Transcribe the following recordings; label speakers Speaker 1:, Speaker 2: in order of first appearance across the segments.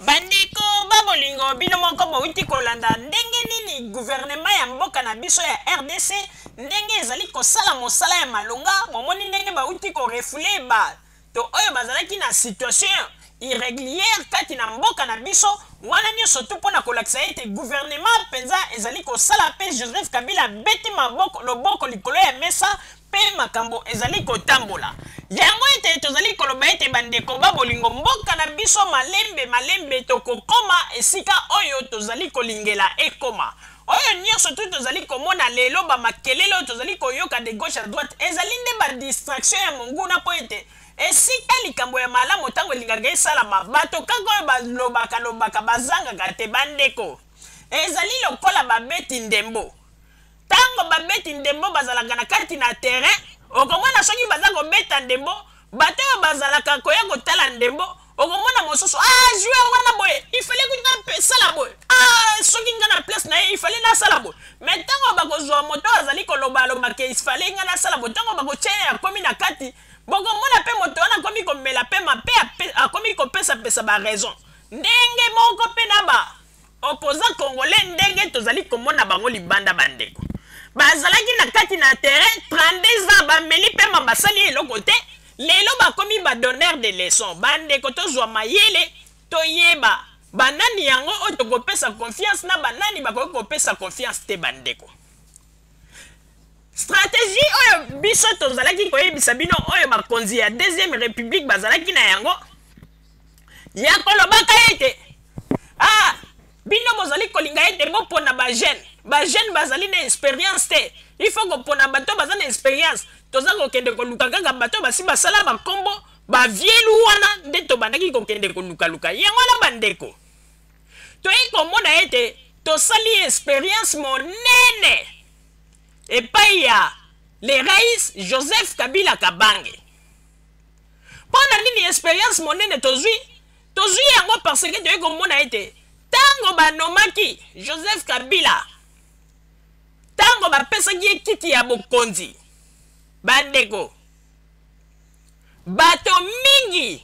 Speaker 1: Bandeko ba bolingo, bino moko bowuti kolanda ndenge nini gouvernement ya mboka na biso ya RDC ndenge ezali kosala mosala ya malonga. Bomoni ndenge bawuti ko refouler bato oyo bazalaki na situation irregulière kati na mboka na biso. Wana nyonso tu mpo na kolakisa ete gouvernement mpenza ezali kosala mpe Joseph Kabila abeti maboko loboko likolo ya mesa mpe makambo ezali kotambola. Yango ete tozali koloba ete bandeko ba bolingo, mboka na biso malembe malembe tokokoma esika oyo tozali kolingela ekoma. Oyo nionso tu tozali komona lelo, ba makelele oyo tozali koyoka de gauche à droite ezali nde ba distraction ya monguna mpo ete esika likambo ya malamu tango elingaka esalama, bato kaka oyo balobaka lobaka bazangaka te. Bandeko, ezali lokola babeti ndembo. Tango babeti ndembo bazalaka na kati na terrain, okomona soki baza kobeta ndembo, bato oyo bazalaka koya kotala ndembo, okomona mosusu ah joueur wana boye, il fallait kutu nasala boye, ah soki nga na place na ye il fallait nasala boye. Mais tango bakozwa moto oyo azali koloba loba ke il fallait nga nasala boye, tango bakotia ye akomi na kati, bokomona pe moto wana akomi komela pema pe akomi kopesa pesa ba raison. Ndenge moko pe na ba Opposant congolais ndenge tozali komona bango libanda bandeko bazalaki na kati na terrain 32 ans bameli pema basali eloko te lelo bakomi ba donneur de leçon bandeko tozwa mayele toyeba banani yango oyo tokopesa confiance na banani bakoki kopesa confiance te bandeko stratégie oyo biso tozalaki koyebisa bino oyo bakonzi ya deuxième république bazalaki na yango ya kolobaka ete ah bino bozali kolinga ete bopona ba jeune, ba jeune bazali na experience te, il faut kopona bato baza na experience. Toza kokende koluka kaka bato basi basala bakombo ba vieux wana nde tobandaki kokende kolukaluka yango wana. Bandeko, toyei komona ete tosali experience monene epai ya le rais Joseph Kabila Kabange. Mpo na nini experience monene tozwi? Tozwi yango parce que toyei komona ete ntango banomaki Joseph Kabila, ntango bapesaki ye kiti ya bokonzi, bandeko, bato mingi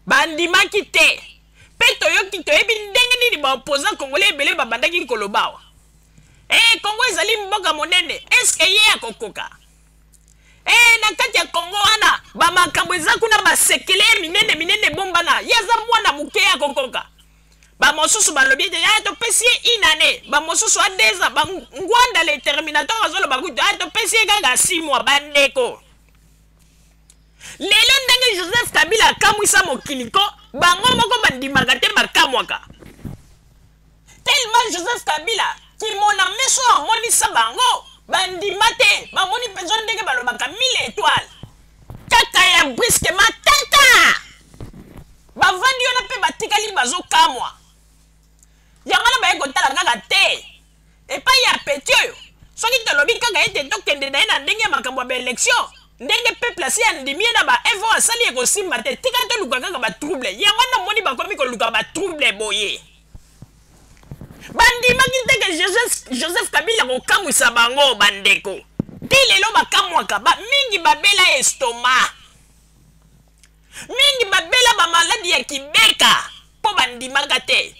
Speaker 1: bandimaki te. Mpe toyoki, toyebi ndenge nini baopposant congolais ebele babandaki koloba awa. Eh, Congo ezali mboka monene, est-ce que ye akokoka? Eh, na kati ya Congo wana ba makambo eza kuna, basekele minene minene ebombana, ye aza mwana moke akokoka? Ba mosusu balobi ete ya topesi ye une année, ba mosusu a 2 ans, ba Ngwanda le terminator azoloba kutu ah topesi ye kaka 6 mois. Bandeko, lelo ndenge Joseph Kabila akamwisa mokili ko bango moko bandimaka te, bakamwaka tellement Joseph Kabila kimona meso amonisa bango bandima te, bamoni mpenza ndenge balobaka 1000 étoiles kaka ya brusquement tata bavandi wana mpe batikali bazokamwa. Yango wana baye kotala kaka te epai ya peti oyo, soki tolobi kaka ete tokende na ye na ndenge ya makambo ya baelection, ndenge peuple asi andimi ye na ba evo asali ekosimba te, tika toluka kaka batrouble. Yango wana omoni bakomi koluka batrouble boye. Bandimaki te ke Joseph Kabila kokamwisa bango. Bandeko, ti lelo bakamwaka ba, mingi babela estomac, mingi babela bamaladi ya kibeka mpo bandimaka te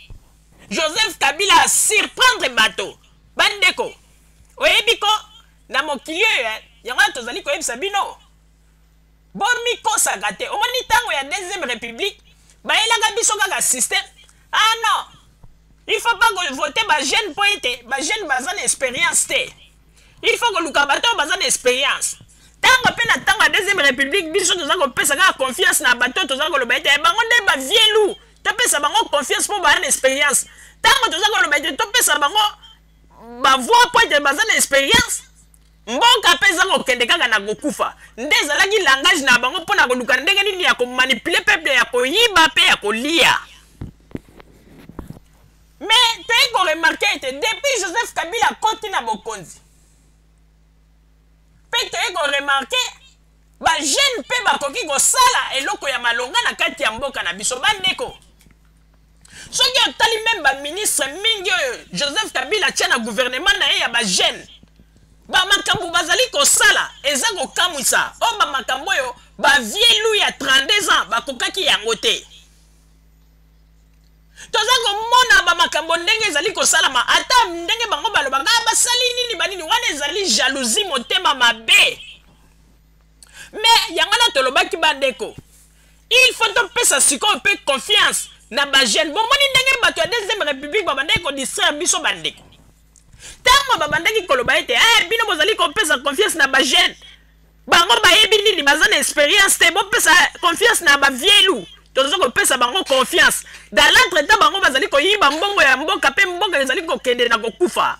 Speaker 1: Joseph Kabila surprendre bato. Bandeko, oyebi ko na mokili oyo yango wana tozali koyebisa bino bomikosaka te. Omoni ntango ya deuxième république bayelaka biso kaka système, ah non, il faut pas voter ba jeune mpo ete ba jeune baza na expérience te, il faut koluka bato oyo baza na expérience. Ntango mpe na ntango ya deuxième république biso toza kopesa kaka confiance na bato, toza koloba ete bango nde ba vieux loup, topesa bango confiance mpo baza na expérience. Ntango toza koloba ete topesa bango bavoi mpo ete baza na expérience, mboka mpe eza kokende kaka na kokufa. Nde ezalaki langage na bango mpo na koluka ndenge nini ya komanipuler peuple, ya koyiba mpe ya kolia. Mais toyei koremarquer ete depuis Joseph Kabila akoti na bokonzi, mpe toyei koremarquer bajeune mpe bakoki kosala eloko ya malonga na kati ya mboka na biso. Bandeko, soki otali meme baministre mingi oyo Joseph Kabila atia na gouvernement na ye ya bajeune, bamakambo bazali kosala eza kokamwisa. Oyo bamakambo oyo bavieux loup ya 32 ans bakokaki yango te. ezali kosalama, ata ndenge bango balobaka ah, basali nini banini, wana ezali jalousie, motema mabe. Mais yango wana tolobaki, bandeko, il faut topesa sikoyo mpe confiance na bajeune. Bomoni ndenge bato ya Deuxième République babandaki kodistraire biso, bandeko, ntango babandaki koloba ete eh, bino bozali kopesa confiance na bajeune, bango bayebi nini, baza na expérience te, bopesa confiance na bavielu, toza kopesa bango confiance. Dans l'entretemps, bango bazali koyiba mbongo ya mboka mpe mboka ezali kokende na kokufa.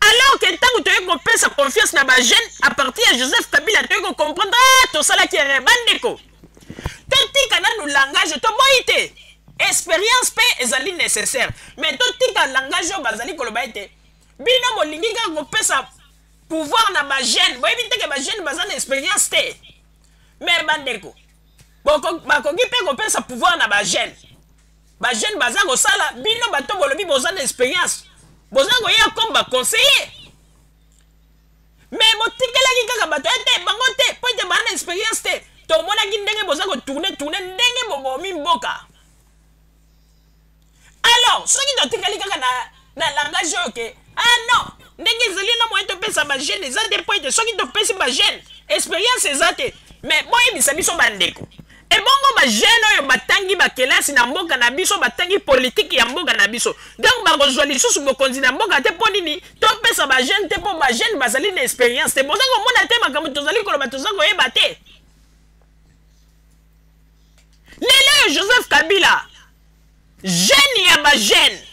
Speaker 1: Alors que ntango toyei kopesa confiance na bajeune à partir ya Joseph Kabila, toyei kocomprendre, ah, tosalaki erreur. Bandeko, totika nanu langage. Toboyi te, expérience mpe ezali nécessaire, mais totika langage oyo bazali koloba ete bino bolingi kaka kopesa pouvoir na bajeune, boyebi te ke bajeune baza na expérience te. Mais bandeko, bakoki mpe kopesa pouvoir na bajeune, bajeune baza kosala, bino bato bolobi boza na expérience, boza koya comme baconseiller, mais botikelaki kaka bato ete bango te mpo ete baa na expérience te. Tomonaki ndenge boza kotourner tourner, ndenge bobomi mboka. Alors soki totikali kaka na langage oyo ke ah non, ndenge ezali na moyen topesa bajeune eza te, mpo ete soki topesi bajeune, expérience eza te. Mais boyebisa biso, bandeko, ebongo bajeune oyo batangi bakelasi na mboka na biso, batangi politike ya mboka na biso, donc bakozwa lisusu bokonzi na mboka te? Mpo nini topesa bajeune te? Mpo bajeune bazali na expérience te. Boza komona te makambo tozali koloba, toza koyeba te. Lelo oyo Joseph Kabila, jeune ya bajeune,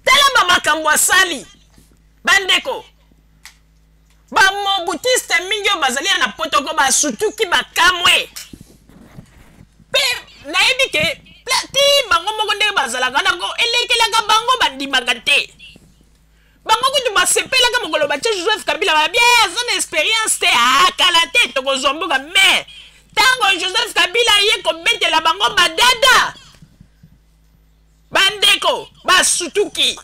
Speaker 1: tala bamakambo asali. Bandeko, bamobutiste mingi oyo bazali ya na potoko basutuki, bakamwe. Mpe nayebi ke ti bango moko ndenge bazalaka nako elekelaka bango, bandimaka te. Bango kutu basepelaka mokolo batie Joseph Kabila, babie aza na expérience te, akala te tokozwa mboka. Mais ntango Joseph Kabila ye kobetela bango badada, bandeko basutuki.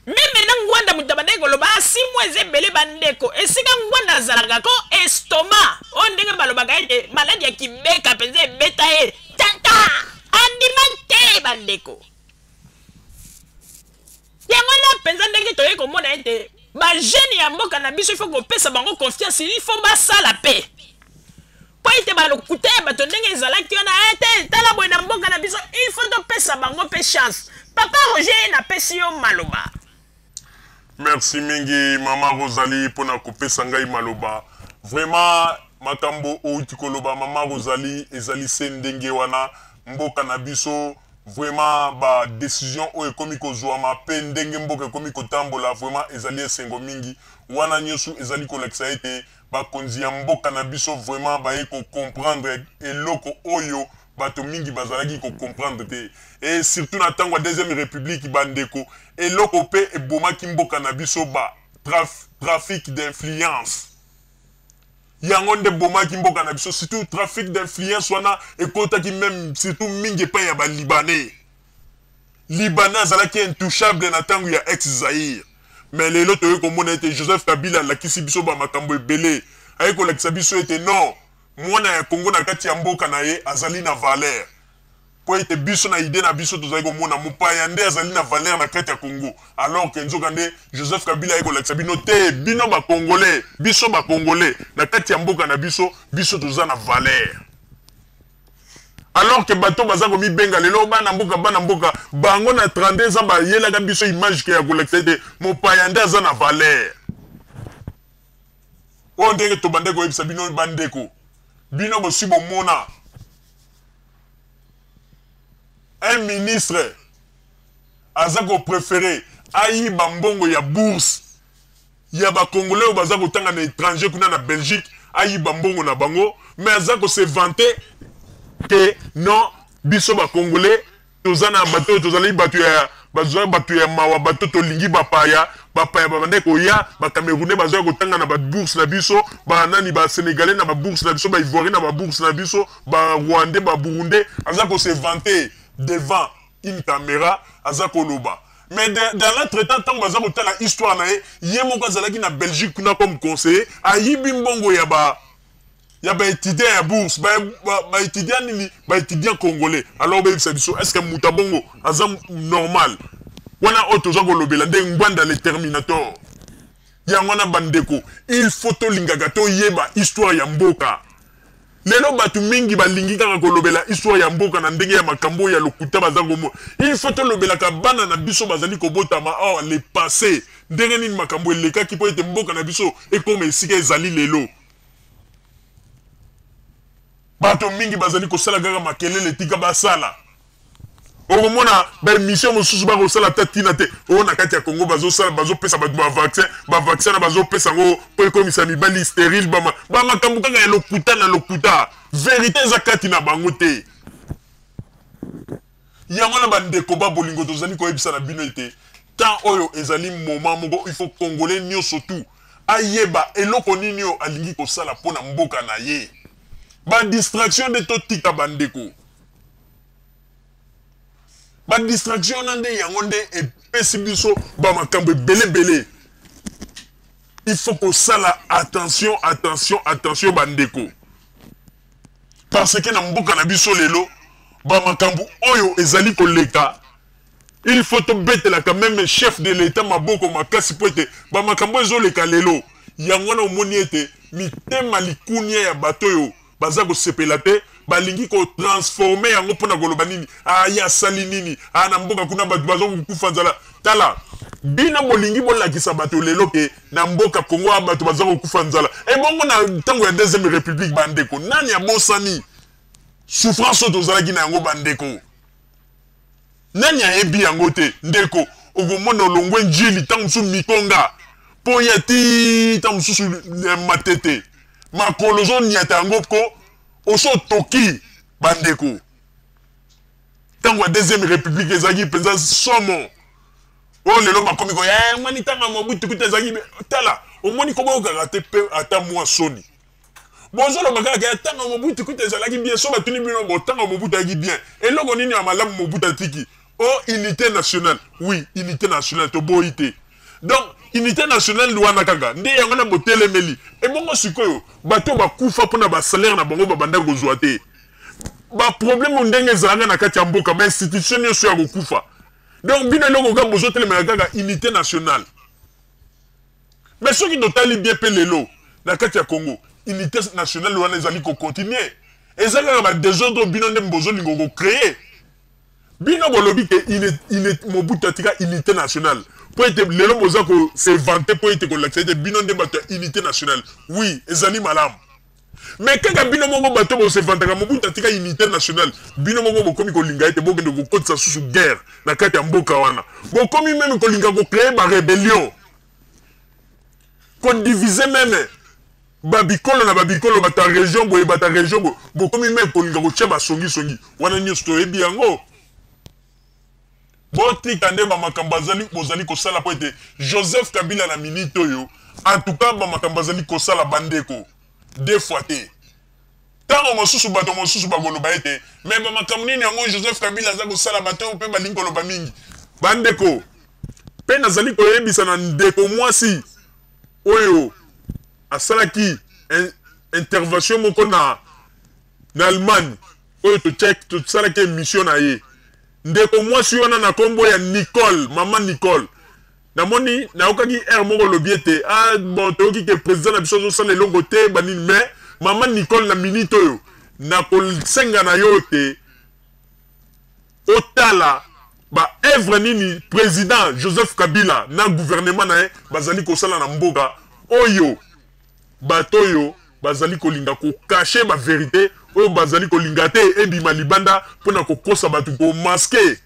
Speaker 1: Même na Ngbanda, moto abandaki koloba asimu eza ebele. Bandeko, esika Ngbanda azalaka ko estomac oyo ndenge balobaka ete maladi ya kibeka mpenza ebeta ye tata, andima te. Bandeko, yango na mpenza ndenge toyei komona ete bajeune ya mboka na biso, il faut kopesa bango confiance, il faut basala mpe, mpo ete balokuta ya bato ndenge ezalaki wana ete tala boye na mboka na biso, il faut topesa bango mpe chance. Papa Roger, napesi yo maloba.
Speaker 2: Merci mingi, mama Rosalie, mpona kopesa ngai maloba. Vraiment, makambo outi koloba, mama Rosalie, ezali se ndenge wana. Mboka na biso, vraiment, badécision oyo ekomi kozwama mpe ndenge mboka ekomi kotambola, vraiment ezali esengo mingi. Wana nyonso ezali kolakisa ete bakonzi ya mboka na biso vraiment baye kocomprendre eloko oyo bato mingi bazalaki kocomprendre te, et surtout na ntango ya Deuxième République. Bandeko, eloko mpe ebomaki mboka na biso, ba trafic d'influence, yango nde ebomaki mboka na biso. Surtout trafic d'influence wana ekotaki même surtout mingi epai ya Balibanais. Libanais azalaki intouchable na ntango ya ex Zaire, mais lelo toyei komona ete Joseph Kabila alakisi biso bamakambo ebele. Aye kolakisa biso ete non, mwana ya Kongo na kati ya mboka na ye azali na valeur, mpo ete biso na idée na biso tozali komona mopaya nde azali na valeur na kati ya Congo, alors ke nzoka nde Joseph Kabila aye kolakisa bino te, bino Bacongolais, biso Bacongolais na kati ya mboka na biso, biso toza na valeur, alors ke bato baza komibenga lelo bana mboka, bana mboka, bango na 32 ans bayelaka biso image ke ya kolakisa ete mopaya nde aza na valeur. Oyo ndenge tobande koyebisa bino, bandeko, bino bosi bomona un ministre aza kopréférer ayiba mbongo ya bourse ya Bacongolais oyo baza kotanga na étranger kuna na Belgique, ayiba mbongo na bango, mais aza kose vanter ke non, biso Bacongolais toza na bato oyo tozali bato ya bazwa bato ya mawa, bato tolingi bapaya, bapaya babandaki koya, Bacamerounais bazwaki kotanga na babourse na biso, banani, Basénégalais na babourse na biso, Baivoirien na babourse na biso, Barwandais, Baburundais. Aza kose vanter devant une caméra, aza koloba. Mais dans l'entretemps, ntango baza kotala histoire na ye, ye moko azalaki na Belgique kuna comme conseiller, ayibi mbongo ya ba Ya ba étudiant ya bourse, ba étudiant nini, ba étudiant congolais. Alors boyebisa biso, est ce que moto ya bongo aza normal? Wana oyo toza kolobela nde Ngbanda le Terminator. Yango wana bandeko, il faut tolingaka toyeba histoire ya mboka. Lelo bato mingi balingi kaka kolobela histoire ya mboka na ndenge ya makambo ya lokuta baza komona. Il faut tolobelaka bana na biso bazali kobotama awa le passé, ndenge nini makambo elekaki mpo ete mboka na biso ekoma esika ezali lelo. Bato mingi bazali kosala kaka makelele, tika basala. Okomona baémission mosusu bakosala ata ntina te. Oyo na kati ya Congo bazosala, bazopesa bato bavaccin, bavaccin na bazopesa yango mpo ekomisa mibali stérile. Bamakambo kaka ya lokuta na lokuta, vérité eza kati na bango te. Yango na bandeko ba bolingo, tozali koyebisa na bino ete temps oyo ezali moment moko il faut Congolais nyonso tu ayeba eloko nini oyo alingi kosala mpo na mboka na ye. Badistraction nde totika bandeko, badistraction wana nde yango nde epesi biso bamakambo ebelebele. Il faut kosala attention, attention, attention bandeko, parce que na mboka na biso lelo, bamakambo oyo ezali koleka, il faut tobetelaka même chef de l'État maboko makasi, mpo ete bamakambo ezoleka lelo. Yango wana omoni ete mitema likunia ya bato oyo baza kosepela te, balingi kotransformer yango mpona koloba nini? Aya asali nini? Aya na mboka kuna bato baza kokufa nzala. Tala, bino bolingi bolakisa bato lelo ke na mboka Kongo a bato baza kokufa nzala. Ebongo na ntango ya Deuxième République, bandeko, nani abosani souffrance oyo tozalaki na yango? Bandeko, nani ayebi yango te? Ndeko, okomona olongwe Njili, ntango mosusu Mikonga, mpo ya ti ntango mosusu Matete, makolo ozoniata yango ko oso otoki. Bandeko, ntango ya Deuxième République ezalaki mpenza somo. Oyo lelo bakomi koya, omoni ntango ya Mobutu kuta ezalaki. Tala, omoni ko boyokaka te mpe ata mwa soni. Bozoloba kaka ya ntango ya Mobutu kuta ezalaki bien. So batuni bino bo ntango ya Mobutu ayaki bien, eloko nini ya malamu Mobutu atiki? O unité nationale. Oui, unité nationale toboyi te. Donc unité nationale wana kaka nde yango na botelemeli. Ebongo sikoyo bato bakufa mpona basalaire na bango babanda kozwa te, baproblème ndenge ezalaka na kati ya mboka, bainstitution nyonso ya kokufa. Donc bino eloko kaka bozotelemela kaka unité nationale. Mais soki totali bien mpe lelo na kati ya Congo, unité nationale wana ezali kocontinuer, eza kaka badésordre. Bino nde bozolinga kocréer. Bino bolobi ke Mobutu atika unité nationale mpo ete lelo boza kose vanter, mpo ete kolakisa ete bino nde bato ya unité nationale. Oui, ezali malamu, mais kaka bino moko bato bose vantaka Mobutu atika unité nationale, bino moko bokomi kolinga ete bokende kokotisa susu guerre na kati ya mboka wana. Bokomi même kolinga kocréer barébellion, kodiviser même babikolo na babikolo, bato ya région boye, bato ya région boye. Bokomi même kolinga kotia basongisongi wana nyonso, toyebi yango. Botika nde bamakambo azali bozali kosala, mpo ete Joseph Kabila na minute oyo, en tout cas bamakambo azali kosala, bandeko, deux fois te. Ntango mosusu bato mosusu bakoloba ete me bamakambo nini yango Joseph Kabila aza kosala? Bato mpe balingi koloba mingi, bandeko. Mpe nazali koyebisa na ndeko mwasi oyo asalaki intervention moko na Allemagne oyo tosalaki émission na ye, ndeko mwasi wana na nkombo ya Nicole, mama Nicole, namoni nayokaki aire moko olobi ete ah bon, toyoki ke président na biso azosala eloko te, banini. Mais mama Nicole, na minute oyo nakosenga na yo te otala baœuvre nini président Joseph Kabila na gouvernement na ye bazali kosala na mboka oyo. Bato oyo bazali kolinga kocacher bavérité oyo bazali kolinga te ebima libanda mpona kokosa bato, komasquer,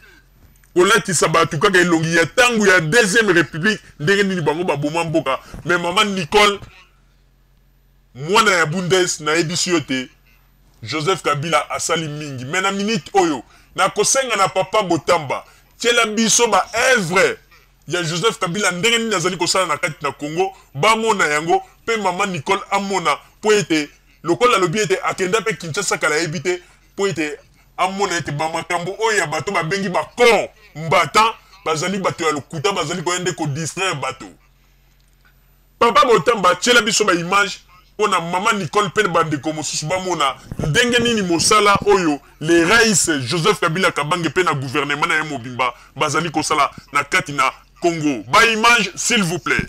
Speaker 2: kolatisa bato kaka elongi ya ntango ya Deuxième République, ndenge nini bango baboma mboka. Mais mama Nicole, mwana ya Bundes, nayebisi yo te Joseph Kabila asali mingi. Mais na minute oyo nakosenga na papa Botamba, tiela biso baœuvre ya Joseph Kabila, ndenge nini azali kosala na kati na Congo, bamona yango mpe mama Nicole amona, mpo ete lokola alobi ete akenda mpe Kinshasa kala, ayebi te, mpo ete amona ete bamakambo oyo ya bato babengi bacon mbatan bazali bato ya lokuta, bazali koya nde kodistraire bato. Papa Botamba, tiela biso baimage. mpo na mama Nicole mpe bandeko mosusu bamona ndenge nini mosala oyo le rais Joseph Kabila Kabange mpe na gouvernement na ye mobimba bazali kosala na kati na Congo. Ba image, s'il vous plaît.